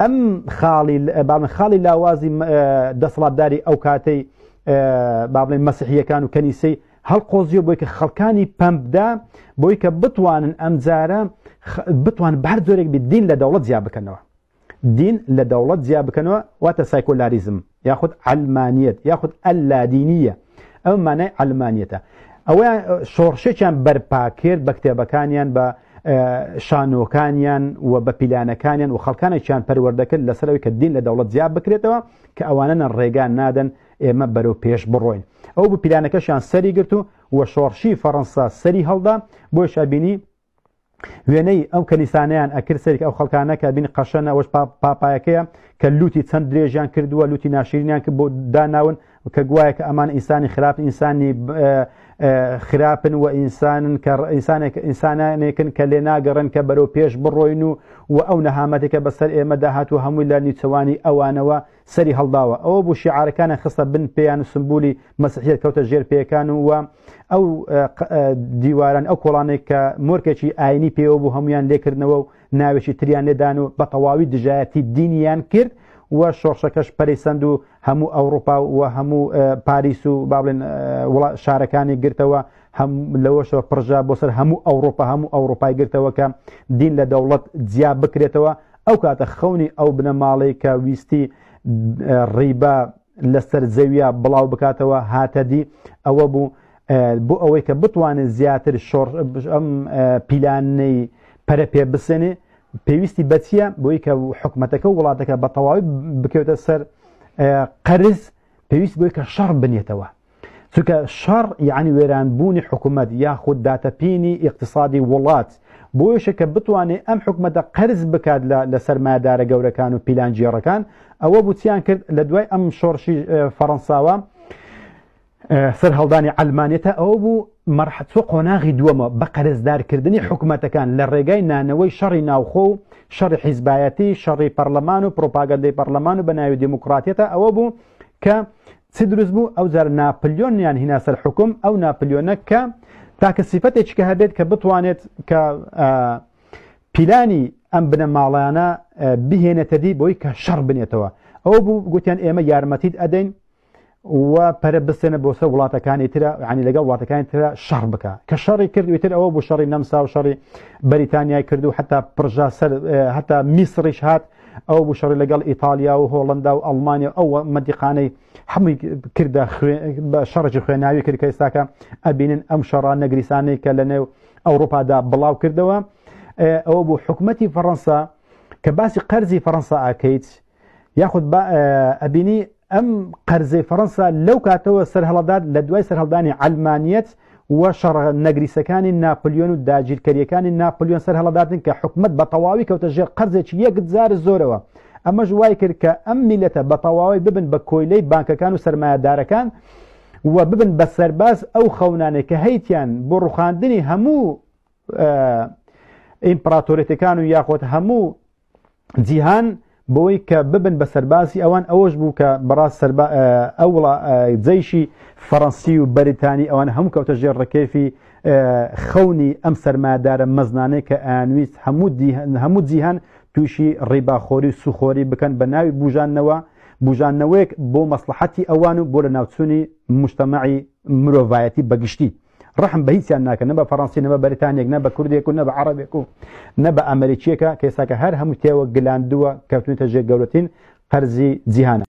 ئەم خاڵی باڵن خاڵی لاوازی دەسەڵاتداری ئەو کاتەی با بڵێن مەسیحیەکان و کەنیسەی هەڵقۆزیەوە بۆی کە خەڵکانی پەمپدا بۆی کە بتوانن ئەمجارە بتوان بە هەر جۆرێک بێت دین لە دەوڵەت جیا بکەنەوە. دین لە دەوڵەت جیا بکەنەوە واتە سایکۆلاریزم یاخود عەلمانیەت یاخود ئەللادینیە ئەم مانای عەلمانیەتە. ئەوەیان شۆڕشێکیان بەرپا کرد بە کتێبەکانیان بە شانۆکانیان و بە پیلانەکانیان و خەڵکانێکیان پەروەردە کرد لەسەر ئەوەی کە دین لە دەوڵەت جیا بکرێتەوە کە ئەوانە ڕێگا نادەن ئێمە بەرەو پێش بڕۆین. ئەو بوو پیلانەکەشیان سەری گرت و و شۆڕشی فەڕەنسا سەری هەڵدا، بۆیش ئەبینی وێنەی ئەو کەنیسانەیان ئەکرد سەیرکە ئەو خەڵکانە کە بین قەشەنە ئەوەش پاپایەکەیە کە لوتی چەند درێژیان کردووە لوتی ناشرینیان کە بۆ داناون کە گوایە کە ئەمان ئینسانی خراپ ئینسانی خراپن و ئینسانن کە ئینسانێک ئینسانانێکن کە لێ ناگەڕن کە بەرەو پێش بڕۆین و و ئەو نەهامەتێکە بەسەر ئێمەدا هاتوو هەمووی لە نیچەوانی ئەوانەوە سەری هەڵداوە ئەوە بوو شیعارەکانیان خستە بن پێیان و سمبولی مەسیحیەت کەوتە ژێر پێیەکان و ئەو دیواران ئەو کۆڵانێک کە مۆرکێکی ئاینی پێوە بوو هەمویان لێکردنەوە و ناوێکی تریان لێدان و بە تەواوی دژایەتی دینیان کرد و شۆڕشەکەش پەرەی سەند و هەموو ئەوروپا و هەموو پاریس و با بڵێن شارەکانی گرتەوە هەم لەوەشەوە پڕژا بۆ سەر هەموو ئەوروپا هەموو ئەوروپای گرتەوە کە دین لە دەوڵەت جیا بکرێتەوە ئەو کاتە خەونی ئەو بنەماڵەی کە ویستی ڕیبا لەسەر زەویە بڵاو بکاتەوە هاتە دی، ئەوە بوو بۆ ئەوەی کە بتوانێت زیاتر شۆڕ ئەم پیلانەی پەرە پێ بسێنێ پێویستی بە چییە؟ بۆی کە حکومەتەکە و وڵاتەکە بە تەواوی بکەوێتە سەر قەرز پێویست بۆی کە شەڕ بنێتەوە. چونکە شەڕ یعنی وێرانبوونی حکوومەت یاخود داتەپینی ئیقتسادی وڵات بۆیشە کە بتوانێت ئەم حکومەتە قەرز بکات لە سەرمایەدارە گەورەکان و پیلانگێڕەکان ئەوە بوو چیان کرد لە دوای ئەم شۆڕشی فەڕەنساوە سەر هەڵدانی عەلمانیەتە ئەوە بوو مەرحەچۆ قۆناغی دووەمە بە قەرزدارکردنی حکومەتەکان لە ڕێگای نانەوەی شەڕی ناوخۆ و شەڕی حیزبایەتی شەڕی پەرلەمان و پرۆپاگەندەی پەرلەمان و بە ناوی دیموکراتیەتە ئەوە بوو کە چ دروست بوو ئەوجار ناپلیۆنیان هینا سەر حوکم، ئەو ناپلیۆنە کە تاکە سیفەتێکی کە هەبێت کە بتوانێت کە پیلانی ئەم بنەماڵانە بهێنێتە دی بۆی کە شەڕ بنێتەوە. ئەوە بوو گوتیان ئێمە یارمەتیت ئەدەین و پەرە بستێنە بۆ سەر وڵاتەکانی ترە، یعنی لەگەڵ وڵاتەکانی ترە شەڕ بکە. کە شەڕی کرد ویتر ئەوە بوو شەڕی نەمسا و شەڕی بەریتانیای کرد و حتا پرژا سەر حتا میسڕیش هات ئەو بوو شەڕی لەگەڵ ئیتالیا و هۆڵندا و ئەڵمانیا ئەو مەنتیقانەی هەمووی کردە بە شەڕێکی خوێناوی کرد کە ئێستاکە ئەبینن ئەم شەڕە نەگریسانەی کە لە نێو ئەوروپادا بڵاو کردەوە. ئەوە بوو حکومەتی فەڕەنسا کە باسی قەرزی فەڕەنسا ئاکەیت یاخود ئەبینی ئەم قەرزەی فەڕەنسا لەو کاتەوە سەرهەڵدات لە دوای سەرهەڵدانی عەلمانیەت و شەڕە نەگریسەکانی ناپلیۆن و داگیرکەریەکانی ناپلیۆن سەرهەڵداتن کە حکومەت بە تەواوی کەوتە ژێر قەرزێکی یەکجار زۆرەوە. ئەمەش وای کرد کە ئەم میلەتە بە تەواوی ببن بە کۆیلەی بانکەکان و سەرمایەدارەکان و ببن بە سەرباز ئەو خەونانەی کە هەیتیان بۆ ڕوخاندنی هەموو ئیمپراتۆریەتەکان و یاخود هەموو جیهان بۆی کە ببن بە سەربازی ئەوان. ئەوەش بوو کە بەڕاست ئەو وڵا جەیشی فەڕەنسی و بەریتانی ئەوان هەموو کەوتە ژێر ڕکێفی خەونی ئەم سەرمایەدارە مەزنانەی کە ئەیانویست هەموو جیهان تووشی ڕیباخۆری و سوخۆری بکەن بە ناوی بوژاندنەوە، بوژاندنەوەیەک بۆ مەسڵەحەتی ئەوان و بۆ لەناوچوونی موجتەمەعی مرۆڤایەتی بەگشتی. ڕەحم بە هیچیان ناکەن، نە بە فەڕەنسی، نە بە بەریتانیەک، نە بە کوردێک و نە بە عەڕەبێک و نە بە ئەمەریکیەکە کە ئێستاکە هەر هەموو تێوە گلاندووە کەوتونەتە ژێر گەورەترین قەرزی جیهانە.